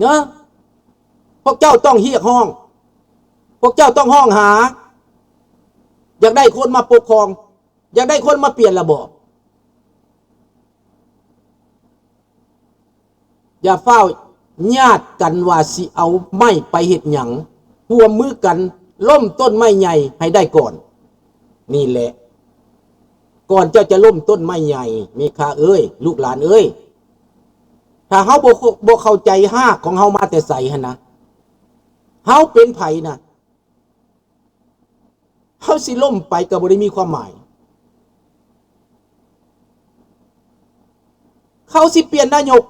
ເອີ ພວກເຈົ້າຕ້ອງຮຽກຮ້ອງ ພວກເຈົ້າຕ້ອງຮ້ອງຫາ ຢາກໄດ້ຄົນມາປົກຄອງ ຢາກໄດ້ຄົນມາປ່ຽນລະບອບ. ຢ່າຟ້າວຍາດກັນວ່າຊິເອົາໄມ້ໄປເຮັດຫຍັງ, ຮ່ວມມືກັນລົ້ມຕົ້ນໄມ້ໃຫຍ່ໃຫ້ໄດ້ກ່ອນ. ນີ້ແຫຼະ ກ່ອນເຈົ້າຈະລົ້ມຕົ້ນໄມ້ໃຫຍ່, ເມຄາເອີຍ, ລູກຫຼານເອີຍ, ຖ້າເຮົາບໍ່ ບໍ່ເຂົ້າໃຈຮາກຂອງເຮົາມາແຕ່ໃສຫັ້ນນະ, ເຮົາເປັນໃຜນະ? ເຮົາຊິລົ້ມໄປກໍບໍ່ໄດ້ມີຄວາມໝາຍ. ເຂົາຊິປ່ຽນນາຍົກ,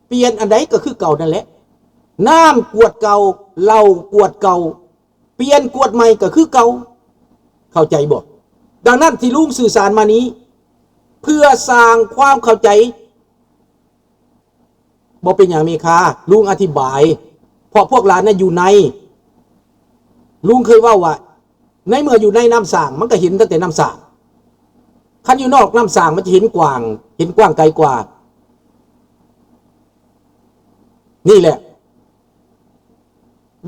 ປ່ຽນອັນໃດກໍຄືເກົ່ານັ້ນແຫຼະ. ນ້ຳກວດເກົ່າ, ເຫຼົ້າກວດເກົ່າ, ປ່ຽນກວດໃໝ່ກໍຄືເກົ່າ. ເຂົ້າໃຈບໍ່? ດັ່ງນັ້ນທີ່ລຸງສື່ສານມານີ້ ເພື່ອສ້າງຄວາມເຂົ້າໃຈ. ບໍ່ເປັນຫຍັງເມຄາ, ລຸງອະທິບາຍ, ເພາະພວກຫຼານນະຢູ່ໃນ, ລຸງເຄີຍເວົ້າວ່າ ໃນເມື່ອຢູ່ໃນນ້ຳສ້າງ ມັນກໍເຫັນຕັ້ງແຕ່ນ້ຳສ້າງ, ຄັນຢູ່ນອກນ້ຳສ້າງ ມັນຈະເຫັນກວ້າງ, ເຫັນກວ້າງໄກກວ່າ. ນີ້ແຫຼະ,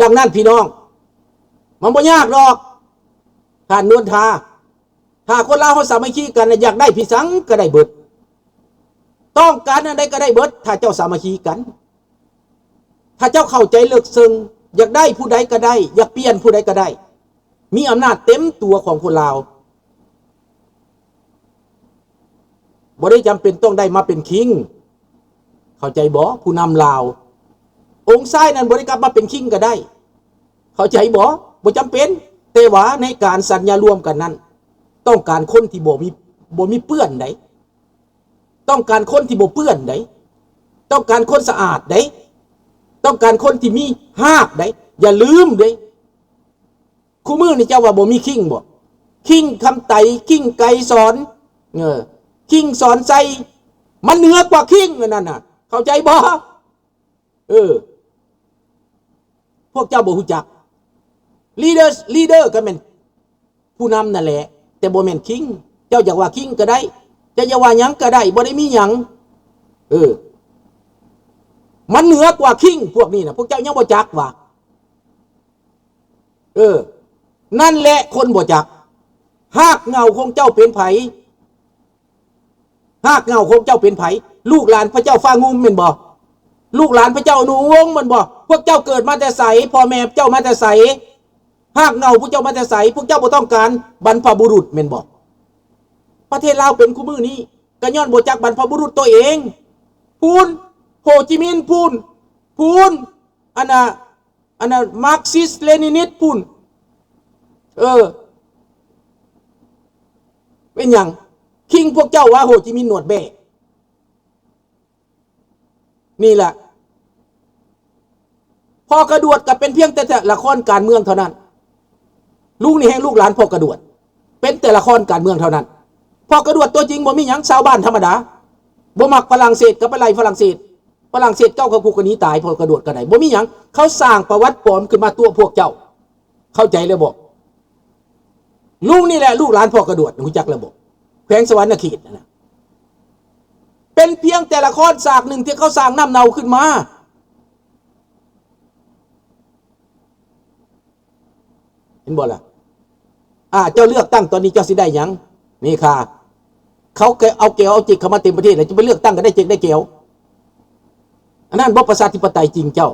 ດັ່ງນັ້ນພີ່ນ້ອງ, ມັນບໍ່ຍາກດອກ ທ່ານນວນທາ. ຖ້າຄົນລາວເຮົາສາມັກຄີກັນນະ, ຢາກໄດ້ພິສັງກໍໄດ້ເບິດ, ຕ້ອງການອັນໃດກໍໄດ້ເບິດ ຖ້າເຈົ້າສາມັກຄີກັນ, ຖ້າເຈົ້າເຂົ້າໃຈເລິກເຊິ່ງ, ຢາກໄດ້ຜູ້ໃດກໍໄດ້, ຢາກປ່ຽນຜູ້ໃດກໍໄດ້, ມີອຳນາດເຕັມຕົວຂອງຄົນລາວ. ບໍ່ໄດ້ຈຳເປັນຕ້ອງໄດ້ມາເປັນຄິງ, ເຂົ້າໃຈບໍ່? ຜູ້ນຳລາວອົງຊາຍນັ້ນບໍ່ໄດ້ກັບມາເປັນຄິງກໍໄດ້, ເຂົ້າໃຈບໍ່? ບໍ່ຈຳເປັນ, ແຕ່ວ່າໃນການສັນຍາລວມກັນນັ້ນ ຕ້ອງການຄົນທີ່ບໍ່ມີ, ບໍ່ມີເປື້ອນໃດ, ຕ້ອງການຄົນທີ່ບໍ່ເປື້ອນໃດ, ຕ້ອງການຄົນສະອາດໃດ, ຕ້ອງການຄົນທີ່ມີຮາກໃດ. ຢ່າລືມເດ້, ຄູ່ມື້ນີ້ເຈົ້າວ່າບໍ່ມີຄິງບໍ່? ຄິງຄຳໄຕ, ຄິງໄກສອນ, ເອີ, ຄິງສອນໄຊ, ມັນເໜືອກວ່າຄິງອັນນັ້ນນະ, ເຂົ້າໃຈບໍ່? ເອີ, ພວກເຈົ້າບໍ່ຮູ້ຈັກ. ລີເດີ, ລີເດີກໍແມ່ນຜູ້ນຳນັ້ນແຫຼະ, ແຕ່ບໍ່ແມ່ນຄິງ. ເຈົ້າຢາກວ່າຄິງກໍໄດ້, ເຈົ້າຢາກວ່າຫຍັງກໍໄດ້, ບໍ່ໄດ້ມີຫຍັງ. ເອີ, ມັນເໜືອກວ່າຄິງພວກນີ້ນະ, ພວກເຈົ້າຍັງບໍ່ຈັກຫວາ? ເອີ, ນັ້ນແຫຼະຄົນບໍ່ຈັກ. ຮາກເຫງົ້າຂອງເຈົ້າເປັນໃຜ? ຮາກເຫງົ້າຂອງເຈົ້າເປັນໃຜ? ລູກຫຼານພະເຈົ້າຟ້າງຸ່ມແມ່ນບໍ່? ລູກຫຼານພະເຈົ້າອະນຸວົງແມ່ນບໍ່? ພວກເຈົ້າເກີດມາແຕ່ໃສ? ພໍ່ແມ່ເຈົ້າມາແຕ່ໃສ? ຮາກເຫງົ້າພວກເຈົ້າມາແຕ່ໃສ? ພວກເຈົ້າບໍ່ຕ້ອງການບັນພະບຸລຸດແມ່ນບໍ່? ປະເທດລາວເປັນຄູ່ມື້ນີ້ ກໍຍ້ອນບໍ່ຈັກບັນພະບຸລຸດຕົວເອງ. ພຸ້ນ ໂຮຈິມິນ, ພຸ້ນ, ພຸ້ນ ອັນນ່າ ອັນນັ້ນມາກຊິສເລນິນິດພຸ້ນ. ເອີ ເປັນຫຍັງ? ຄິງພວກເຈົ້າວ່າໂຮຈິມິນໜວດແບ້. ນີ້ລະ ພໍ່ກະດວດກໍເປັນພຽງແຕ່ລະຄອນການເມືອງເທົ່ານັ້ນ. ລຸງນີ້ແຮ່ງລູກຫຼານພໍ່ກະດວດ ເປັນແຕ່ລະຄອນການເມືອງເທົ່ານັ້ນ. ພໍ່ກະດວດຕົວຈິງບໍ່ມີຫຍັງ, ຊາວບ້ານທຳມະດາ ບໍ່ມັກຝຣັ່ງເສດກໍໄປໄລ່ຝຣັ່ງເສດ. ຝຣັ່ງເສດເກົ່າເຂົາກໍໜີຕາຍ, ພໍ່ກະດວດກໍໄດ້ ບໍ່ມີຫຍັງ. ເຂົາສ້າງປະຫວັດປອມຂຶ້ນມາຕົວະພວກເຈົ້າ. ເຂົ້າໃຈແລ້ວບໍ່? ລຸງນີ້ແຫຼະ ລູກຫຼານພໍ່ກະດວດ, ຮູ້ຈັກແລ້ວບໍ່? ແຂວງສະຫວັນນະເຂດນັ້ນນະ ເປັນພຽງແຕ່ລະຄອນສາກໜຶ່ງທີ່ເຂົາສ້າງນ້ຳເນົ່າຂຶ້ນມາ. ເຫັນບໍ່ລະ? ອາ ເຈົ້າເລືອກຕັ້ງຕອນນີ້ເຈົ້າຊິໄດ້ຫຍັງ? ເມຄາ ເຂົາເອົາແກວເອົາຈິກເຂົ້າມາເຕັມປະເທດແລ້ວ, ຈະໄປເລືອກຕັ້ງກໍໄດ້ຈິກໄດ້ແກວ. ອັນນັ້ນບໍ່ປະຊາທິປະໄຕຈິງເຈົ້າ.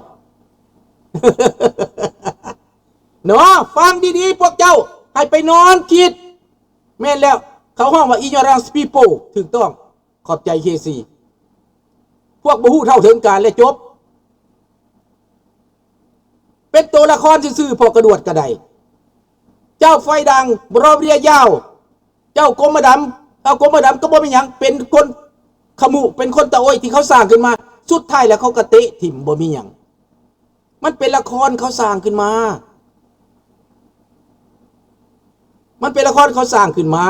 ເນາະ ຟັງດີໆພວກເຈົ້າ, ໃຫ້ໄປນອນຄິດ. ແມ່ນແລ້ວ, ເຂົາຮ້ອງວ່າ ignorance people ຖືກຕ້ອງ. ຂອບໃຈ ເຄຊີ ພວກບໍ່ຮູ້ເທົ່າເຖິງການ ແລະ ຈົບ. ເປັນໂຕລະຄອນຊື່ໆ ພໍ່ກະດວດກໍໄດ້. ເຈົ້າໄຟດັງ ບໍ່ລໍເວລາຍາວ, ເຈົ້າກົມມະດຳ, ເອົາ ກົມມະດຳກໍບໍ່ມີຫຍັງ, ເປັນຄົນຂະໝຸ, ເປັນຄົນຕາໂອ້ຍທີ່ເຂົາສ້າງຂຶ້ນມາ, ສຸດທ້າຍແລ້ວເຂົາກໍເຕະຖິ້ມ ບໍ່ມີຫຍັງ. ມັນເປັນລະຄອນເຂົາສ້າງຂຶ້ນມາ, ມັນເປັນລະຄອນເຂົາສ້າງຂຶ້ນມາ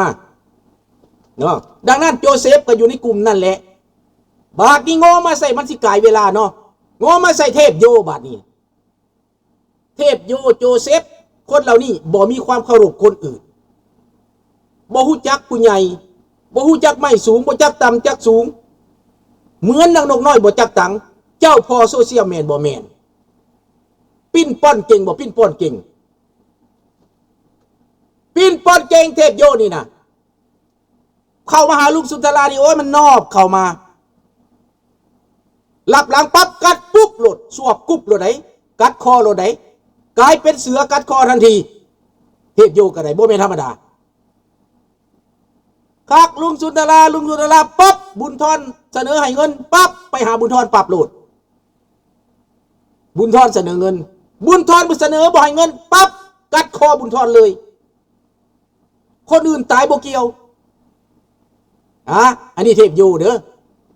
ເນາະ. ດັ່ງນັ້ນໂຈເຊັບກໍຢູ່ໃນກຸ່ມນັ້ນແຫຼະ. ບາດນີ້ໂງ່ມາໃສ່ ມັນຊິກາຍເວລາເນາະ, ໂງ່ມາໃສ່ເທບໂຍ. ບາດນີ້ເທບໂຍ ໂຈເຊັບ, ຄົນເຫຼົ່ານີ້ບໍ່ມີຄວາມເຄົາລົບຄົນອື່ນ. ບໍ່ຮູ້ຈັກຜູ້ໃຫຍ່, ບໍ່ຮູ້ຈັກໄມ້ສູງ, ບໍ່ຈັກຕ່ຳຈັກສູງ, ເໝືອນນາງນົກນ້ອຍບໍ່ຈັກຕັງ. ເ ເຈົ້າພໍ່ໂຊຊຽວແມ່ນບໍ່ແມ່ນ? ປິ່ນປ່ອນເກັ່ງບໍ່? ປິ່ນປ່ອນເກັ່ງ ປິ່ນປ່ອນເກັ່ງ ເທບໂຍນີ້ນະ. ເຂົ້າມາຫາລຸງສຸນທະລານີ້ ໂອ້ຍ ມັນນອບເຂົ້າມາ ລັບຫຼັງປັບ ກັດປຸບໂລດ ສວບກຸບໂລດໃດ໋ ກັດຄໍໂລດໃດ໋ ກາຍເປັນເສືອກັດຄໍທັນທີ. ເທບໂຍກໍໄດ້ ບໍ່ແມ່ນທຳມະດາ. ຄັກ ລຸງສຸນທະລາ ລຸງສຸນທະລາປັບ ບຸນທອນສະເໜີໃຫ້ເງິນປັບ ໄປຫາບຸນທອນປັບໂລດ. ບຸນທອນສະເໜີເງິນ ບຸນທອນສະເໜີບໍ່ໃຫ້ເງິນປັບ ກັດຄໍບຸນທອນເລີຍ. ຄົນອື່ນຕາຍບໍ່ກ່ຽວ. ອາ ອັນນີ້ເທບໂຍເດີ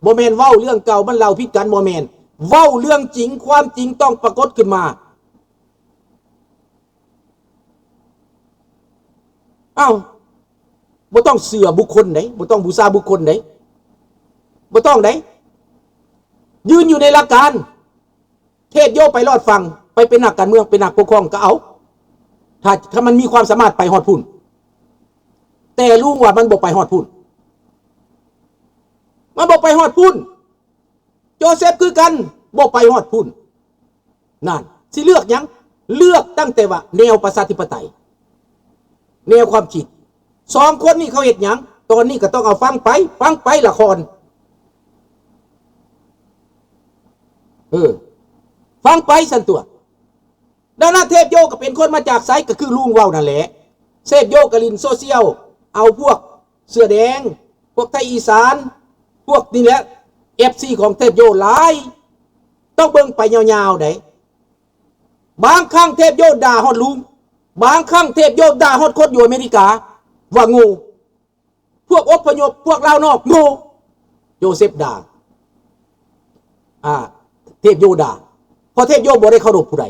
ບໍ່ແມ່ນເວົ້າເລື່ອງເກົ່າ ມັນເລົ່າຜິດກັນ ບໍ່ແມ່ນ ເວົ້າເລື່ອງຈິງ ຄວາມຈິງຕ້ອງປາກົດຂຶ້ນມາ. ເອົ້າ ບໍ່ຕ້ອງເຊື່ອບຸກຄົນໃດ ບໍ່ຕ້ອງບູຊາບຸກຄົນໃດ ບໍ່ຕ້ອງໃດ ຢືນຢູ່ໃນຫຼັກການ. ເທບໂຍໄປລອດຝັ່ງ ໄປເປັນນັກການເມືອງ ເປັນນັກປົກຄອງກໍເອົາ ຖ້າ ຖ້າມັນມີຄວາມສາມາດໄປຮອດພຸ້ນ. ແຕ່ລຸງວ່າມັນບໍ່ໄປຮອດພຸ້ນ ມັນບໍ່ໄປຮອດພຸ້ນ. ໂຈເຊັບຄືກັນ ບໍ່ໄປຮອດພຸ້ນ. ນັ້ນ ຊິເລືອກຫຍັງ? ເລືອກຕັ້ງແຕ່ວ່າແນວປະຊາທິປະໄຕ ແນວຄວາມຄິດ. ສອງຄົນນີ້ເຂົາເຮັດຫຍັງ? ຕອນນີ້ກໍຕ້ອງເອົາຟັງໄປ ຟັງໄປລະຄອນ ເອີ ຟັງໄປຊັ້ນຕົວະ. ດັ່ງນັ້ນ ເທບໂຍກໍເປັນຄົນມາຈາກໃສ? ກໍຄືລຸງເວົ້ານັ້ນແຫຼະ. ເທບໂຍກໍຫຼິ້ນໂຊຊຽວ ເອົາພວກເສື້ອແດງ ພວກໄທອີສານ ພວກນີ້ແຫຼະ ເອັຟຊີຂອງເທບໂຍຫຼາຍ. ຕ້ອງເບິ່ງໄປຍາວໆໃດ໋. ບາງຄັ້ງເທບໂຍດ່າຮອດລຸງ ບາງຄັ້ງເທບໂຍດ່າຮອດຄົນຢູ່ອາເມລິກາ ວ່າໂງ່. ພວກອົບພະຍົບ ພວກລາວນອກໂງ່. ໂຈເຊັບດ່າ ອາ ເທບໂຍດ່າ ເພາະເທບໂຍບໍ່ໄດ້ເຄົາລົບຜູ້ໃດ.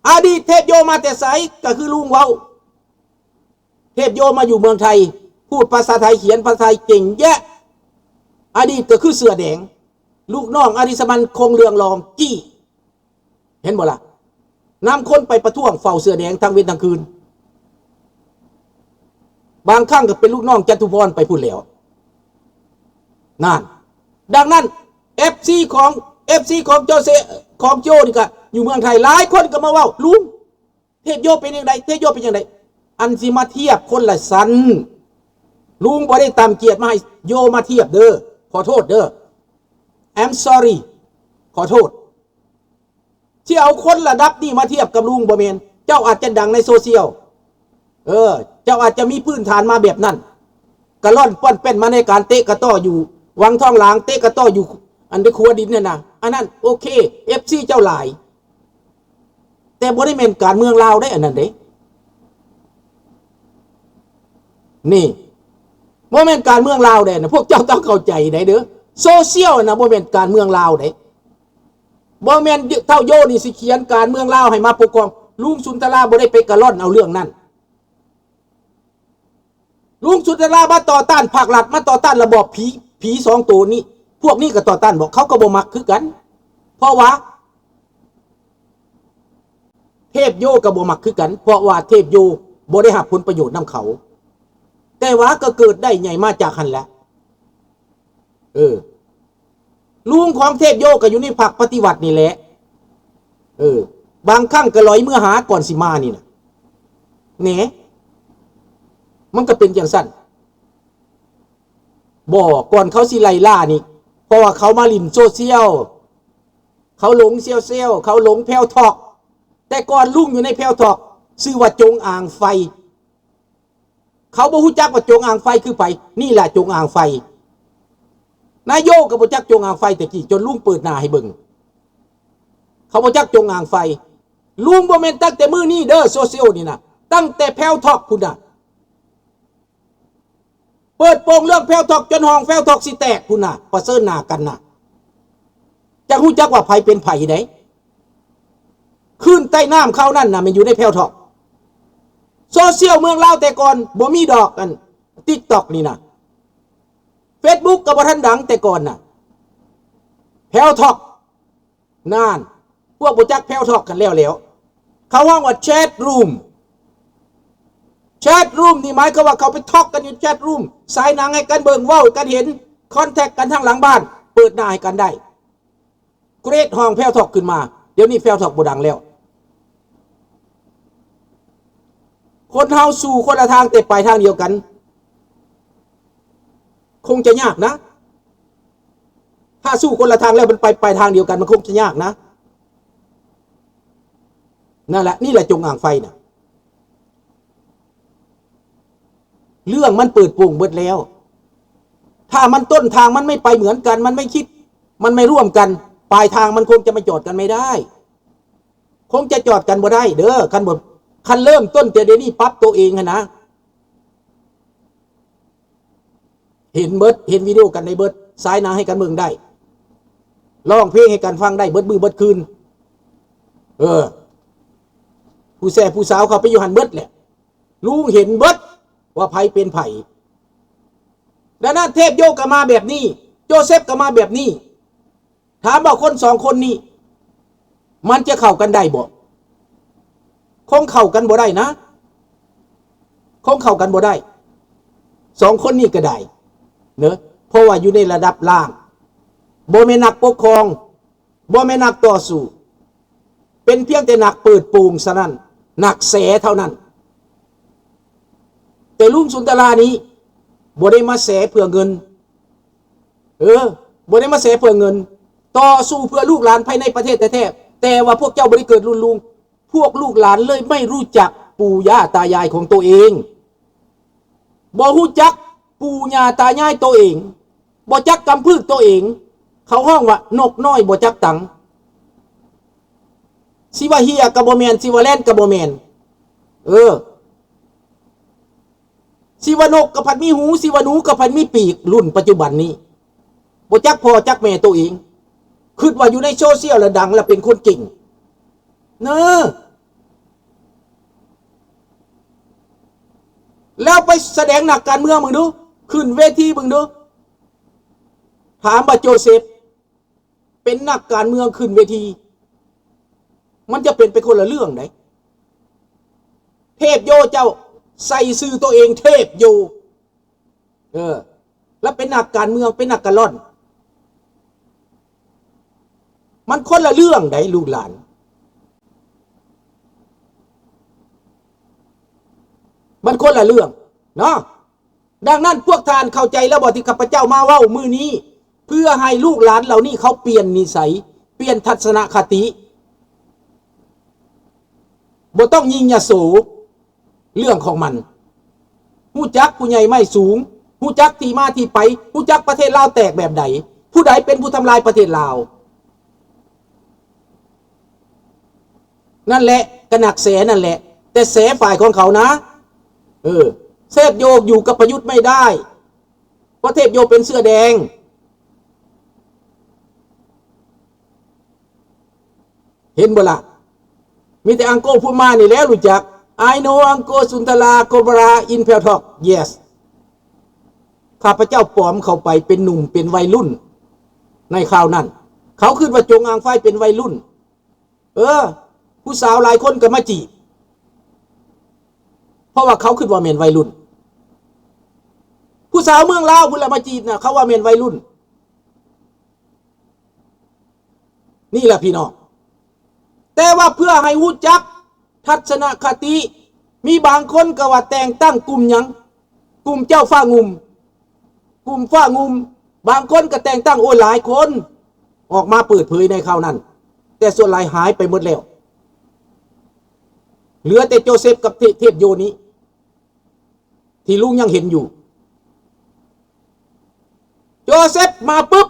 ອະດີດເທບໂຍມາແຕ່ໃສ? ກໍຄືລຸງເວົ້າ ເທບໂຍມາຢູ່ເມືອງໄທ ພູດພາສາໄທ ຂຽນພາສາໄທເກັ່ງແຍະ. ອະດີດກໍຄືເສື້ອແດງ ລູກນ້ອງອາລິສະມັນ ຄົງເລື່ອງລອງກີ້ ເຫັນບໍ່ລະ? ນຳຄົນໄປປະທ້ວງເຝົ້າເສື້ອແດງທັງເວັນທັງຄືນ. ບາງຄັ້ງກໍເປັນລູກນ້ອງຈະຕຸພອນໄປພຸ້ນແລ້ວ. ນັ້ນ. ດັ່ງນັ້ນ ເອັຟຊີຂອງ ເອັຟຊີຂອງໂຈເຊ ຂອງໂຈນີ້ກໍຢູ່ເມືອງໄທ ຫຼາຍຄົນກໍມາເວົ້າ ລຸງ ເທບໂຍເປັນຈັ່ງໃດ? ເທບໂຍເປັນຈັ່ງໃດ? ອັນຊິມາທຽບຄົນລະຊັ້ນ ລຸງບໍ່ໄດ້ຕ່ຳກຽດມາໃຫ້ໂຍມາທຽບເດີ ຂໍໂທດເດີ. I'm sorry ຂໍໂທດ. ຊິເອົາຄົນລະດັບນີ້ມາທຽບກັບລຸງ ບໍ່ແມ່ນ. ເຈົ້າອາດຈະດັງໃນໂຊຊຽວ ເອີ ເຈົ້າອາດຈະມີພື້ນຖານມາແບບນັ້ນ ກະລ່ອນປ້ອນແປ້ນມາໃນການເຕະກະຕໍ້ຢູ່ວັງທອງຫຼາງ ເຕະກະຕໍ້ຢູ່ອັນໃນຂົວດິນຫັ້ນນະ ອັນນັ້ນໂອເຄ ເອັຟຊີເຈົ້າຫຼາຍ. ແຕ່ບໍ່ໄດ້ແມ່ນການເມືອງລາວເດ້ ອັນນັ້ນເດ້ ນີ້ ບໍ່ແມ່ນການເມືອງລາວເດ້ນະ ພວກເຈົ້າຕ້ອງເຂົ້າໃຈໄດ້ເດີ. ໂຊຊຽວນະ ບໍ່ແມ່ນການເມືອງລາວເດ້. ບໍ່ແມ່ນເຖົ້າໂຍນີ້ຊິຂຽນການເມືອງລາວໃຫ້ມາປົກຄອງ. ລຸງສຸນທະລາບໍ່ໄດ້ໄປກະລ່ອນເອົາເລື່ອງນັ້ນ. ລຸງສຸນທະລາມາຕໍ່ຕ້ານພາກລັດ ມາຕໍ່ຕ້ານລະບອບຜີ ຜີສອງໂຕນີ້. ພວກນີ້ກໍຕໍ່ຕ້ານບໍ່ ເຂົາກໍບໍ່ມັກຄືກັນ ເພາະວ່າ ເທບໂຍກໍບໍ່ມັກຄືກັນ ເພາະວ່າເທບໂຍບໍ່ໄດ້ຮັບຜົນປະໂຫຍດນຳເຂົາ ແຕ່ວ່າກໍເກີດໄດ້ໃຫຍ່ມາຈາກຫັ້ນແຫຼະ. ເອີ ລຸງຂອງເທບໂຍກໍຢູ່ໃນພັກປະຕິວັດນີ້ແຫຼະ. ເອີ ບາງຄັ້ງກໍລອຍເມືອຫາກ່ອນຊິມານີ້ນະ ແໜ ມັນກໍເປັນຈັ່ງຊັ້ນ. ບໍ່ ກ່ອນເຂົາຊິໄລ່ລ່ານີ້ ເພາະວ່າເຂົາມາຫຼິ້ນໂຊຊຽວ ເຂົາຫຼົງຊຽວເຊວ ເຂົາຫຼົງແພວທອກ. ແຕ່ກ່ອນລຸງຢູ່ໃນແພວທອກ ຊື່ວ່າຈົງອາງໄຟ. ເຂົາບໍ່ຮູ້ຈັກວ່າຈົງອາງໄຟຄືໃຜ. ນີ້ລະຈົງອາງໄຟ. ນາໂຍກໍບໍ່ຈັກຈົງອາງໄຟແຕ່ກີ້ ຈົນລຸງເປີດໜ້າໃຫ້ເບິ່ງ. ເຂົາບໍ່ຈັກຈົງອາງໄຟ. ລຸງບໍ່ແມ່ນຕັ້ງແຕ່ມື້ນີ້ເດີ ໂຊຊຽວນີ້ນະ ຕັ້ງແຕ່ແພວທອກພຸ້ນນະ. ເປີດໂປງເລື່ອງແພວທອກ ຈົນຫ້ອງແພວທອກຊິແຕກພຸ້ນນະ ປະເຊີນໜ້າກັນນະ. ຈັກຮູ້ຈັກວ່າໃຜເປັນໃຜໃດ໋. ຄື້ນໃຕ້ນ້ຳຄາວນັ້ນນະ ແມ່ນຢູ່ໃນແພວທອກ. ໂຊຊຽວເມືອງລາວແຕ່ກ່ອນບໍ່ມີດອກ ອັນ TikTok ນີ້ນະ Facebook ກໍບໍ່ທັນດັງແຕ່ກ່ອນນະ. ແພວທອກ ນັ້ນ ພວກບໍ່ຈັກແພວທອກກັນແລ້ວແລ້ວ. ເຂົາຮ້ອງວ່າແຊັດຣູມ. ແຊັດຣູມນີ້ໝາຍຄວາມວ່າເຂົາໄປທອກກັນຢູ່ແຊັດຣູມ ສາຍໜັງໃຫ້ກັນເບິ່ງ ເວົ້າກັນເຫັນ ຄອນແທັກກັນທາງຫຼັງບ້ານ. ໄປ ປີດໜ້າໃຫ້ກັນໄດ້ ເກຣດຫ້ອງແພວທອກຂຶ້ນມາ. ດຽວນີ້ແພວທອກບໍ່ດັງແລ້ວ. ຄົນເຮົາສູ້ຄົນລະທາງແຕ່ປາຍທາງດຽວກັນ ຄົງຈະຍາກນະ. ຖ້າສູ້ຄົນລະທາງແລ້ວມັນໄປປາຍທາງດຽວກັນ ມັນຄົງຈະຍາກນະ. ນັ້ນແຫຼະ ນີ້ແຫຼະຈົງອາງໄຟນະ. ເລື່ອງມັນເປີດໂປງເບິດແລ້ວ. ຖ້າມັນ ຕົ້ນທາງມັນໄມ່ໄປເໝືອນກັນ ມັນໄມ່ຄິດ ມັນໄມ່ຮ່ວມກັນ ປາຍທາງມັນຄົງຈະມາຈອດກັນໄມ່ໄດ້ ຄົງຈະຈອດກັນບໍ່ໄດ້ເດີ. ຄັນບໍ່ ຄັນເລີ່ມຕົ້ນແຕ່ດຽວນີ້ ປັບໂຕເອງຫັ້ນນະ. ເຫັນເບິດ ເຫັນວິດີໂອກັນໄດ້ເບິດ ສາຍໜັງໃຫ້ກັນເບິ່ງໄດ້ ຮ້ອງເພງໃຫ້ກັນຟັງໄດ້ເບິດມື້ເບິດຄືນ. ເອີ ຜູ້ແຊຜູ້ສາວເຂົ້າໄປຢູ່ຫັ້ນເບິດແຫຼະ ລຸງເຫັນເບິດວ່າໃຜເປັນໃຜ. ດັ່ງນັ້ນເທບໂຍກໍມາແບບນີ້ ໂຈເຊັບກໍມາແບບນີ້. ຖາມວ່າຄົນສອງຄົນນີ້ ມັນຈະເຂົ້າກັນໄດ້ບໍ່? ຄົງເຂົ້າກັນບໍ່ໄດ້ນະ ຄົງເຂົ້າກັນບໍ່ໄດ້ ສອງຄົນນີ້ກໍໄດ້ເນາະ ເພາະວ່າຢູ່ໃນລະດັບລ່າງ ບໍ່ແມ່ນນັກປົກຄອງ ບໍ່ແມ່ນນັກຕໍ່ສູ້ ເປັນພຽງແຕ່ນັກເປີດໂປງສະນັ້ນ ນັກແສເທົ່ານັ້ນ. ແຕ່ລຸງສຸນຕະລານີ້ບໍ່ໄດ້ມາແສເພື່ອເງິນ ເອີ ບໍ່ໄດ້ມາແສເພື່ອເງິນ ຕໍ່ສູ້ເພື່ອລູກຫຼານພາຍໃນປະເທດແທ້ໆ. ແຕ່ວ່າພວກເຈົ້າບໍ່ໄດ້ເກີດລຸ້ນລຸງ ພວກລູກຫຼານເລີຍໄມ່ຮູ້ຈັກປູ່ຍ່າຕາຍາຍຂອງໂຕເອງ ບໍ່ຮູ້ຈັກປູ່ຍ່າຕາຍາຍໂຕເອງ ບໍ່ຈັກກຳພືດໂຕເອງ. ເຂົາຮ້ອງວ່ານົກນ້ອຍບໍ່ຈັກຕັງ ຊິວ່າເຮ່ຍກໍບໍ່ແມ່ນ ຊິວ່າແລ່ນກໍບໍ່ແມ່ນ ເອີ ຊິວ່ານົກກໍພັດມີຫູ ຊິວ່າໜູກໍພັດມີປີກ. ລຸ້ນປັດຈຸບັນນີ້ບໍ່ຈັກພໍ່ຈັກແມ່ໂຕເອງ ຄິດວ່າຢູ່ໃນໂຊຊຽວລະດັງ ລະເປັນຄົນເກັ່ງເນີ. ແລ້ວໄປສະແດງນັກການເມືອງເບິ່ງດູ ຂຶ້ນເວທີເບິ່ງດູ. ຖາມວ່າໂຈເຊັບ ເປັນນັກການເມືອງຂຶ້ນເວທີ ມັນຈະເປັນໄປຄົນລະເລື່ອງໃດ໋. ເທບໂຍເຈົ້າໃສ່ຊື່ໂຕເອງເທບໂຍ ເອີ ລະເປັນນັກການເມືອງ ເປັນນັກການລອນ ມັນຄົນລະເລື່ອງໃດ໋ ລູກຫຼານ ມັນຄົນລະເລື່ອງເນາະ. ດັ່ງນັ້ນພວກທ່ານເຂົ້າໃຈແລ້ວບໍ່ ທີ່ຂ້າພະເຈົ້າມາເວົ້າມື້ນີ້ ເພື່ອໃຫ້ລູກຫຼານເຫຼົ່ານີ້ເຂົາປ່ຽນນິໄສ ປ່ຽນທັດສະນະຄະຕິ ບໍ່ຕ້ອງຍິ່ງຍະໂສ ເລື່ອງຂອງມັນ ຮູ້ຈັກຜູ້ໃຫຍ່ໄມ້ສູງ ຮູ້ຈັກທີ່ມາທີ່ໄປ ຮູ້ຈັກປະເທດລາວແຕກແບບໃດ ຜູ້ໃດເປັນຜູ້ທຳລາຍປະເທດລາວ. ນັ້ນແຫຼະ ກະນັກແສນັ້ນແຫຼະ ແຕ່ແສຝ່າຍຂອງເຂົານະ. ເອີ ເຊບໂຍຢູ່ກັບປະຍຸດໄມ່ໄດ້ ເພາະເທບໂຍເປັນເສື້ອແດງ ເຫັນບໍ່ລະ? ມີແຕ່ອັງໂກພູມານີ້ແຫຼະຮູ້ຈັກ. I know Uncle Suntara Cobra in Phew Thok. Yes. ຂ້າພະເຈົ້າປອມເຂົ້າໄປເປັນໜຸ່ມເປັນໄວລຸ້ນໃນຄາວນັ້ນ. ເຂົາຄິດວ່າຈົງອາງໄຟເປັນໄວລຸ້ນ. ເອີ ຜູ້ສາວຫຼາຍຄົນກໍມາຈີບ ເພາະວ່າເຂົາຄິດວ່າແມ່ນໄວລຸ້ນ. ຜູ້ສາວເມືອງລາວພຸ້ນລະມາຈີບນະ ເຂົາວ່າແມ່ນໄວລຸ້ນ. ນີ້ລະພີ່ນ້ອງ ແຕ່ວ່າເພື່ອໃຫ້ຮູ້ຈັກທັດສະນະຄະຕິ ມີບາງຄົນກໍວ່າແຕ່ງຕັ້ງກຸ່ມຫຍັງ ກຸ່ມເຈົ້າຟ້າງຸ່ມ ກຸ່ມຟ້າງຸ່ມ ບາງຄົນກໍແຕ່ງຕັ້ງ ໂອ້ຍ ຫຼາຍຄົນອອກມາເປີດເຜີຍໃນຄາວນັ້ນ ແຕ່ສ່ວນຫຼາຍຫາຍໄປໝົດແລ້ວ ເຫຼືອແຕ່ໂຈເຊັບກັບເທ- ເທບໂຍນີ້ ທີ່ລຸງຍັງເຫັນຢູ່. ໂຈເຊັບມາປຶບ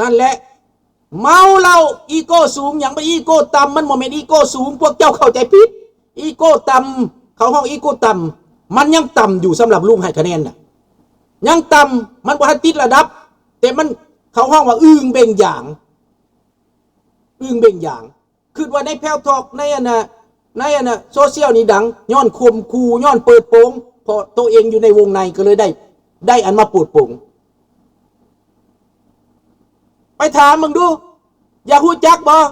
ນັ້ນແຫຼະ ເມົາເຫຼົ້າ ອີໂກ້ສູງ. ຫຍັງວ່າອີໂກ້ຕ່ຳ? ມັນບໍ່ແມ່ນອີໂກ້ສູງ ພວກເຈົ້າເຂົ້າໃຈຜິດ. ອີໂກ້ຕ່ຳ ເຂົາຮ້ອງອີໂກ້ຕ່ຳ ມັນຍັງຕ່ຳຢູ່ສຳລັບລຸງໃຫ້ຄະແນນນະ ຍັງຕ່ຳ ມັນບໍ່ທັນຕິດລະດັບ ແຕ່ມັນ ເຂົາຮ້ອງວ່າອຶ່ງເບັ່ງຢາງ ອຶ່ງເບັ່ງຢາງ. ຄິດວ່າໃນແພວທອກ ໃນອັນນ່າ ໃນອັນນ່າໂຊຊຽວນີ້ດັງ ຍ້ອນຂົ່ມຂູ່ ຍ້ອນເປີດໂປງ ເພາະໂຕເອງຢູ່ໃນວົງໃນ ກໍເລີຍໄດ້ ໄດ້ອັນມາເປີດໂປງ. ໄປຖາມເບິ່ງດູ ຢາກຮູ້ຈັກບໍ່?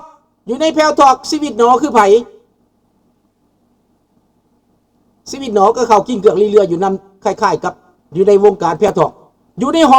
ຢູ່ໃນແພວທອກ ຊີວິດໜໍຄືໃຜ? ຊີວິດໜໍກໍເຂົ້າກິນເກືອກລີເລືອຢູ່ນຳ ຄ້າຍໆກັບ ຢູ່ໃນວົງການແພທອກ ຢູ່ໃນຫໍ